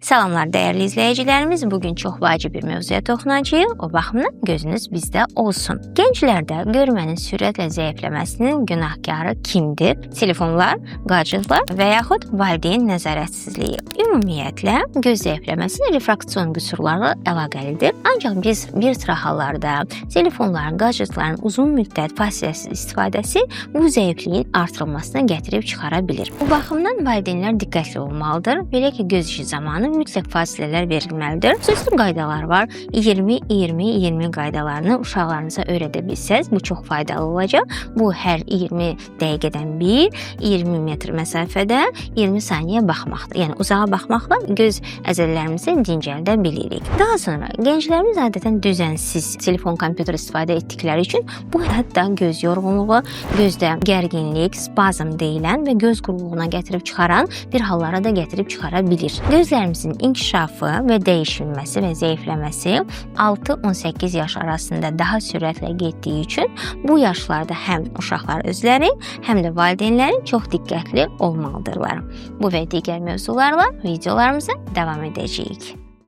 Salamlar dəyərli izləyicilərimiz. Bugün çox vacib bir mövzuya toxunacağıq. O baxımdan gözünüz bizdə olsun. Gənclərdə görmənin sürətlə zəifləməsinin günahkarı kimdir? Telefonlar, gadgetlar və yaxud valideyn nəzarətsizliyi. Ümumiyyətlə, göz zəifləməsi refraksion qüsurlarla əlaqəlidir. Ancaq biz bir sıra hallarda telefonların, gadgetların uzun müddət fasiləsiz istifadəsi bu zəifliyin artırılmasına gətirib çıxara bilir. Bu baxımdan valideynlər diqqətli olmalıdır. Belə ki, göz işi zamanı mütləq fasilələr verilməlidir. Xüsusi qaydalar var. 20-20-20 qaydalarını uşaqlarınıza öyrədə bilsəz, bu çox faydalı olacaq. Bu hər 20 dəqiqədən bir 20 metr məsafədə 20 saniyə baxmaqdır. Yəni uzağa baxmaqla göz əzələlərimizi dincəldə bilirik. Daha sonra gənclərimiz adətən düzənsiz telefon, kompüter istifadə etdikləri üçün bu hətta göz yorğunluğu, gözdə gərginlik, spazm deyilən və göz quruluğuna gətirib çıxaran bir hallara da gətirib çıxara bilir. Gözlərimizin inkişafı və dəyişilməsi və zəifləməsi 6-18 yaş arasında daha sürətlə getdiyi üçün bu yaşlarda həm uşaqlar özləri, həm də valideynləri çox diqqətli olmalıdırlar. Bu və digər mövzularla videolarımıza davam edəcəyik.